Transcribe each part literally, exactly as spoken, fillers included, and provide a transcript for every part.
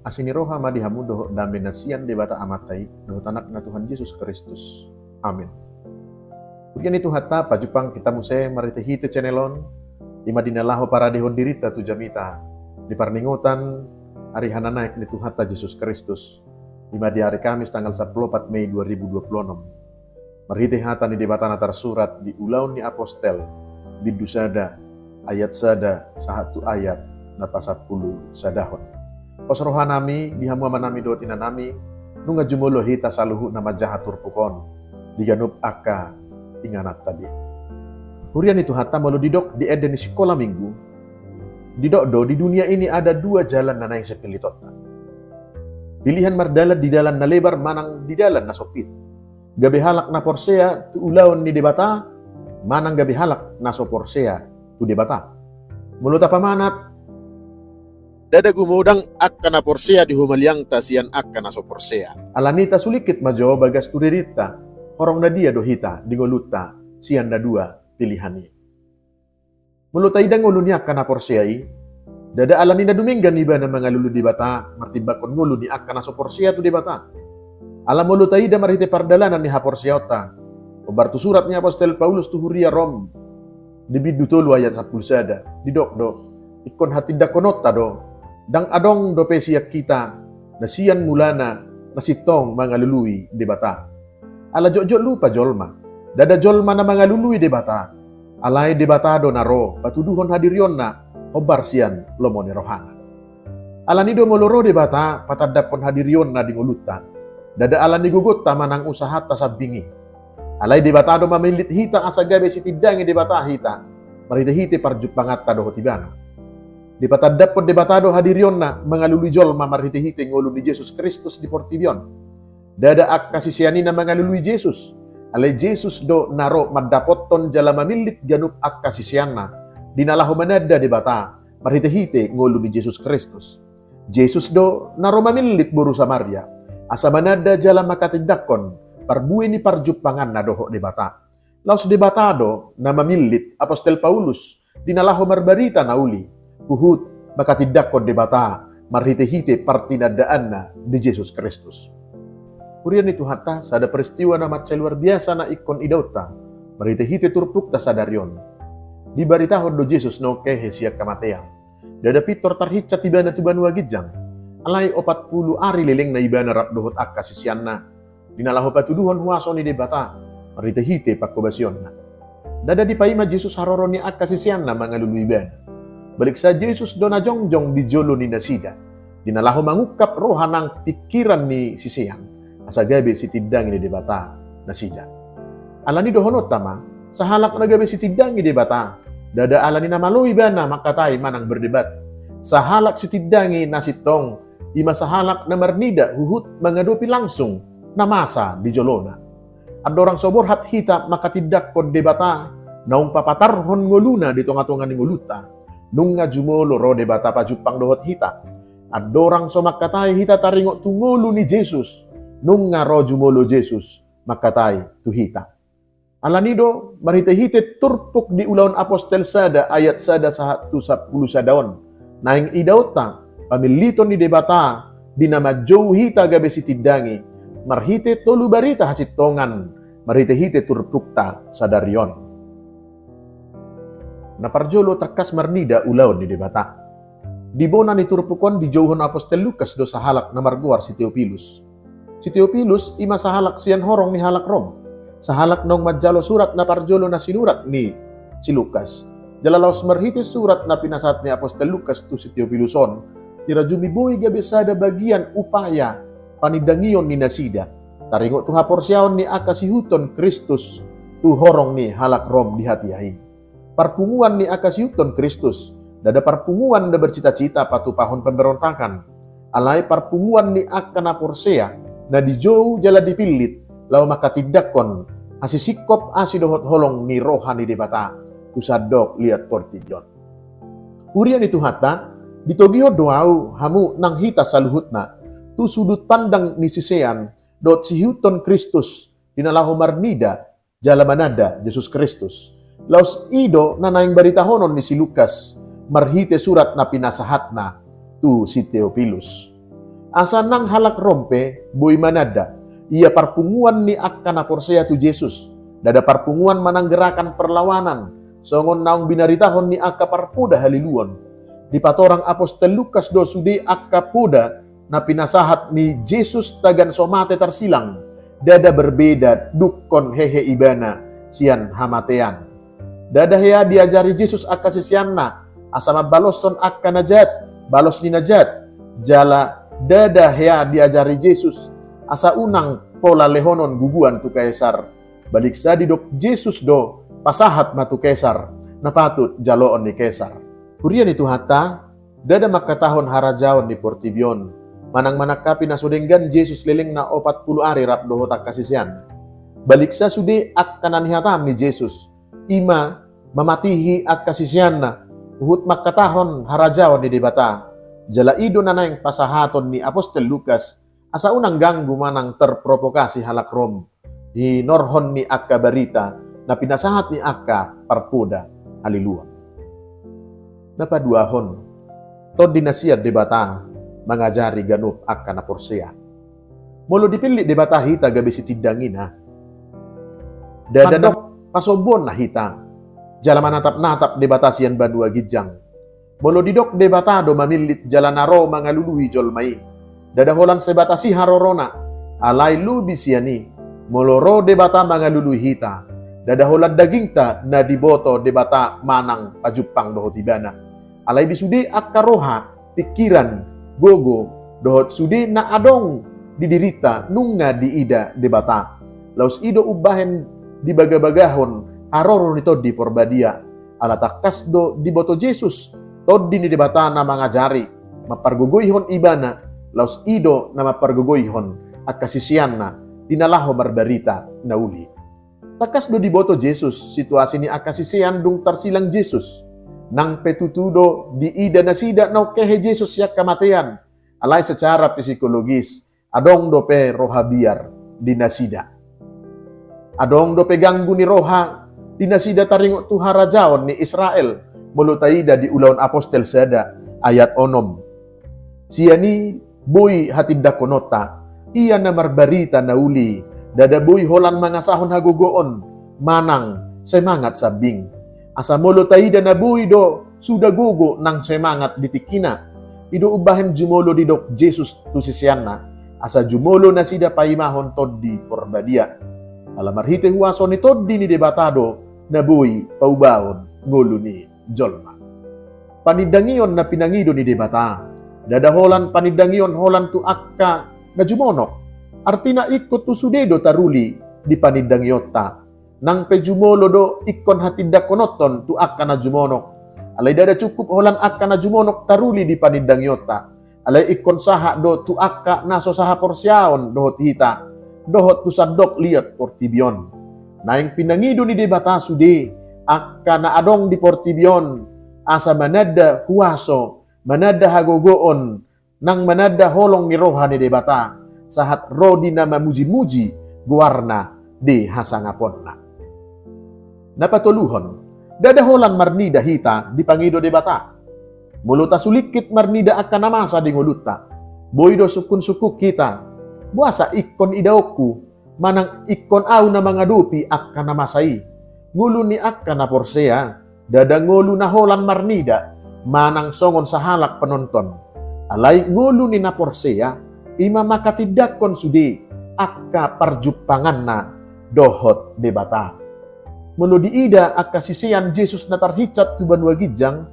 Asi ni roha ma di hamu dohot dame na sian Debata Amanta i, dohot Anakna Tuhan Jesus Kristus. Amin. Huria ni Tuhanta, pajumpang hita muse marhite-hite channel on, i ma di na laho paradehon dirinta tu jamita, di parningotan ari hananaek ni Tuhanta Jesus Kristus, i ma di ari Kamis tanggal sampulu opat Mei dua ribu dua puluh enam. Marhite hata ni Debata na tarsurat di Ulaon ni Apostel, bindu sada, ayat sada, sahat tu ayat na pasampulu sadahon. Pos rohanami, di hamu amanami dohot inanami, nunga jumolo hita saluhutna manjaha turpuk on, di ganup angka ingananta be. Huria ni Tuhanta, molo didok di ende ni sikola minggu, didok do, di dunia ini ada dua jalan na naeng sipilitonta. Pilihan mardalan di dalan na lebar manang di dalan na sempit. Gabe halak na porsea tu ulaon ni Debata, manang gabe halak na so porsea tu Debata. Molo tapamanat, ndada gumodang angka na porsea di humaliangta sian angka na so porsea. Alani i tasulingkit ma jo bagas tu ririnta, horong na dia do hita di ngolunta sian na dua pilihan i. Molo taida ngolu ni angka na porsea i, ndada alani na dumenggan ibana mangalului Debata martimbangkon ngolu ni angka na so porsea tu Debata. Ala molo taida marhite pardalanan ni haporseaonta, hombar tu surat ni Apostel Paulus tu huria Rom, di bindu tolu ayat sampulu sada, didok do, ingkon hatindangkononta do, ndang adong dope sian hita, na sian mulana, na sintong mangalului Debata. Ala jotjot lupa jolma. Ndada jolma na mangalului Debata. Alai Debata do na ro, patuduhon hadirionna, hombar sian lomo ni rohana. Alani do molo ro Debata, patandaphon hadirionna di ngolunta. Ndada alani gogonta manang usahanta sambing i. Alai Debata do mamillit hita asa gabe sitindangi Debata hita. Marhite-hite parjumpanganta dohot ibana. Dipatandaphon Debata do hadirionna, mangalului jolma marhite-hite ngolu ni Jesus Kristus di portibi on. Ndada angka sisean i na mangalului Jesus. Alai Jesus do na ro mandapothon jala mamillit ganup angka siseanna. Di na laho mananda Debata, marhite-hite ngolu ni Jesus Kristus. Jesus do na ro mamillit boru Samaria. Asa mananda jala manghatindanghon, parbue ni parjumpanganna dohot Debata. Laos Debata do na mamillit Apostel Paulus, di na laho marbarita na uli, huhut manghatindanghon Debata, marhite-hite partinandaanna di Jesus Kristus. Huria ni Tuhanta, sada peristiwa na mansai luar biasa na ingkon idaonta, marhite-hite turpukta sadari on. Dibaritahon do Jesus nunga hehe sian hamatean. Ndada pintor tarhinsat ibana tu banua ginjang. Alai opat pulu ari lelengna ibana rap dohot angka siseanna. Di na laho patuduhon huaso ni Debata, marhite-hite panghobasionna. Ndada dipaima Jesus haroro ni angka siseanna mangalului ibana. Baliksa Jesus do na jongjong di jolo ni nasida. Di na laho mangungkap roha nang pingkiran ni sisean. Asa gabe sitindangi ni Debata nasida. Alani dohononta ma, sahalak na gabe sitindangi Debata. Ndada alani na malo ibana mangkatai manang berdebat. Sahalak sitindangi na sintong, i ma sahalak na marnida huhut mangadopi langsung na masa di jolona. Andorang so borhat hita manghatindanghon Debata, naung papatarhon ngoluna di tonga-tonga ni ngolunta. Nunga jumolo ro Debata pajumpang dohot hita. Andorang so mangkatai hita taringot tu ngolu ni Jesus. Nunga ro jumolo Jesus mangkatai tu hita. Alani do, marhite-hite turpuk di Ulaon Apostel sada ayat sada sahat tu sampulu sada on. Naeng idaonta, pamilliton ni Debata, di na manjou hita gabe sitindangi, marhite tolu barita hasintongan, marhite-hite turpukta sadari on. Na parjolo tangkas marnida ulaon ni Debata. Di bona ni turpuk on dijouhon Apostel Lukas do sahalak na margoar si Teopilus. Si Teopilus i ma sahalak sian horong ni halak Rom. Sahalak naung manjalo surat na parjolo na sinurat ni si Lukas. Jala laos marhite surat na pinasahat ni Apostel Lukas tu si Teopilus on, dirajumi boi gabe sada bagian upaya panindangion ni nasida. Taringot tu haporseaon ni angka sihuthon Kristus tu horong ni halak Rom di hatiha i. Parpunguan ni angka sihuthon Kristus, ndada parpunguan na bercita-cita patupahon pemberontakan. Alai parpunguan ni angka na porsea, na dijou jala dipillit, laho manghatindanghon hasisingkop asi dohot holong ni roha ni Debata, tu sandok liat portibi on. Huria ni Tuhanta, ditogihon do ahu hamu nang hita saluhutna, tu sudut pandang ni sisean, dohot sihuthon Kristus, di na laho marnida, jala mananda Jesus Kristus. Laos i do na naeng baritahonon ni si Lukas, marhite surat na pinasahatna tu si Teopilus. Asa nang halak Rom pe boi mananda, ia parpunguan ni angka na porsea tu Jesus, ndada parpunguan manang gerakan perlawanan, songon naung binaritahon ni angka parpoda haliluon. Dipatorang apostel Lukas do sude angka poda na pinasahat ni Jesus tagan so mate tarsilang, ndada berbeda dungkon hehe ibana sian hamatean. Ndada hea diajari Jesus angka siseanna asa mambaloshon angka na jat balos ni na jat, jala ndada hea diajari Jesus asa unang pola lehonon guguan tu Kaisar. Baliksa didok Jesus do, pasahat ma tu Kaisar na patut jaloon ni Kaisar. Huria ni Tuhanta, ndada mangkatahon harajaon ni portibi on manang manangkapi na so denggan Jesus lelengna opat pulu ari rap dohot angka siseanna. Baliksa sude angka na nihatahon ni Jesus, i ma mamatihi angka siseanna huhut mangkatahon harajaon ni Debata. Jala i do na naeng pasahaton ni apostel Lukas, asa unang ganggu manang terprovokasi halak Rom hinorhon ni angka barita na pinasahat ni angka parpoda haliluon. Na paduahon, Tondi na sian Debata mangajari ganup angka na porsea. Molo dipillit Debata hita gabe sitindangina, ndada na pasombuonna hita jala manatap-natap Debata sian banua ginjang. Molo didok Debata do mamillit jala na ro mangalului jolma i, ndada holan sebatas i harorona, alai lobi sian i, molo ro Debata mangalului hita, ndada holan dagingta na diboto Debata manang pajumpang dohot ibana. Alai di sude angka roha, pingkiran, gogo, dohot sude na adong di dirinta nunga diida Debata. Laos i do umbahen dibagabagahon haroro ni Tondi Porbadia. Ala tangkas do diboto Jesus, Tondi ni Debata na mangajari, mampargogoihon ibana, laos i do na mampargogoihon angka siseanna di na laho marbarita na uli. Tangkas do diboto Jesus situasi ni angka sisean dung tarsilang Jesus. Nang pe tutu do diida nasida naung hehe Jesus sian hamatean, alai secara psikologis adong dope roha biar di nasida. Adong dope ganggu ni roha di nasida taringot tu harajaon ni Israel, molo taida di Ulaon Apostel sada ayat onom. Sian i boi hatindangkononta, ia na marbarita na uli, ndada boi holan mangasahon hagogoon manang semangat sambing. Asa molo taida na boi do suda gogo nang semangat di tingkina, i do umbahen jumolo didok Jesus tu siseanna, asa jumolo nasida paimahon Tondi Porbadia. Ala marhite huaso ni Tondi ni Debata do na boi paubaon ngolu ni jolma. Panindangion na pinangido ni Debata, ndada holan panindangion holan tu angka na jumonok. Artina ingkon tu sude do taruli di panindangionta. Nang pe jumolo do ingkon hatindangkononhon tu angka na jumonok. Alai ndada cukup holan angka na jumonok taruli di panindangionta. Alai ingkon sahat do tu angka na so sahaporseaon dohot hita, dohot tu sandok liat portibi on. Naeng pinangido ni Debata sude angka na adong di portibi on, asa mananda huaso, mananda hagogoon, nang mananda holong ni roha ni Debata, sahat ro di na mamujimuji goarna di hasangaponna. Na patoluhon, ndada holan marnida hita dipangido Debata. Molo tasulingkit marnida angka na masa di ngolunta, boi do sungkunsungkun hita, boasa ingkon idaonku, manang ingkon ahu na mangadopi angka na masa i. Ngolu ni angka na porsea, ndada ngolu na holan marnida, manang songon sahalak penonton. Alai ngolu ni na porsea, i ma mangkatindangkon sude angka parjumpanganna dohot Debata. Molo diida angka sisean Jesus na tarhinsat tu banua ginjang,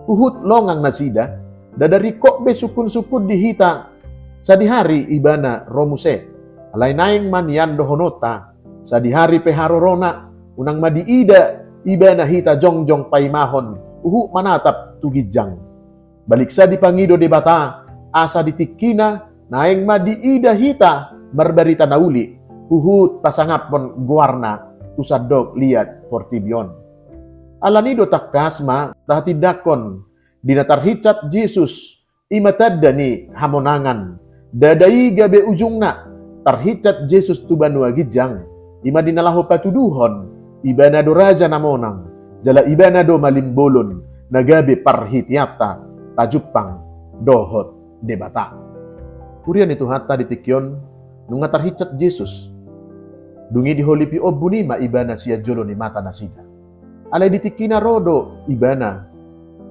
huhut longang nasida, ndada ringkot be sungkunsungkun di hita, sadihari ibana ro muse. Alai naeng ma nian dohononta, sadihari pe harorona, unang ma diida ibana hita jongjong paimahon huhut manatap tu ginjang. Baliksa dipangido Debata, asa di tingkina naeng ma diida hita marbarita na uli, huhut pasangaphon goarna tu sandok liat portibi on. Alani do tangkas ma tahatindangkon, di na tarhinsat Jesus, i ma tanda ni hamonangan. Ndada i gabe ujungna, tarhinsat Jesus tu banua ginjang, i ma di na laho patuduhon, ibana do raja na monang, jala ibana do malimbolon, na gabe parhiteanta, tajumpang dohot Debata. Huria ni Tuhanta, di tingki on nunga tarhinsat Jesus. Dung i diholipi ombun i ma ibana sian jolo ni mata nasida. Alai di tingkina ro do ibana,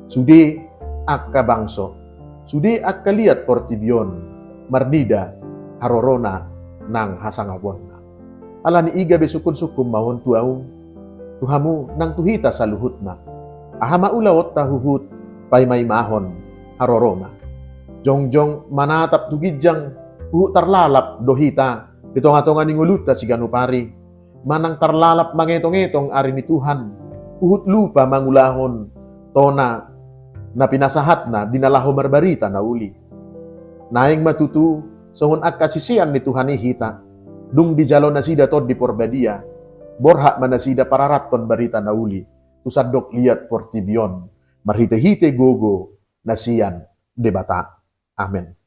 sude angka bangso, sude angka liat portibi on marnida harorona nang hasangaponna. Ala ni i gabe sungkunsungkun ma on tu ahu, tu hamu nang tu hita saluhutna. Aha ma ulaonta huhut paimaimahon harorona? Jongjong manatap tu ginjang huhut tarlalap do hita di tongatonga ni ngolunta siganup ari, manang tarlalap mangetongetong ari ni Tuhan huhut lupa mangulahon tona na pinasahatna di na laho marbarita na uli. Naeng ma tutu songon angka sisean ni Tuhan i hita, dung dijalo nasida Tondi Porbadia, borhat ma nasida pararathon barita na uli tu sandok liat portibi on marhitehite gogo na sian Debata. Amen.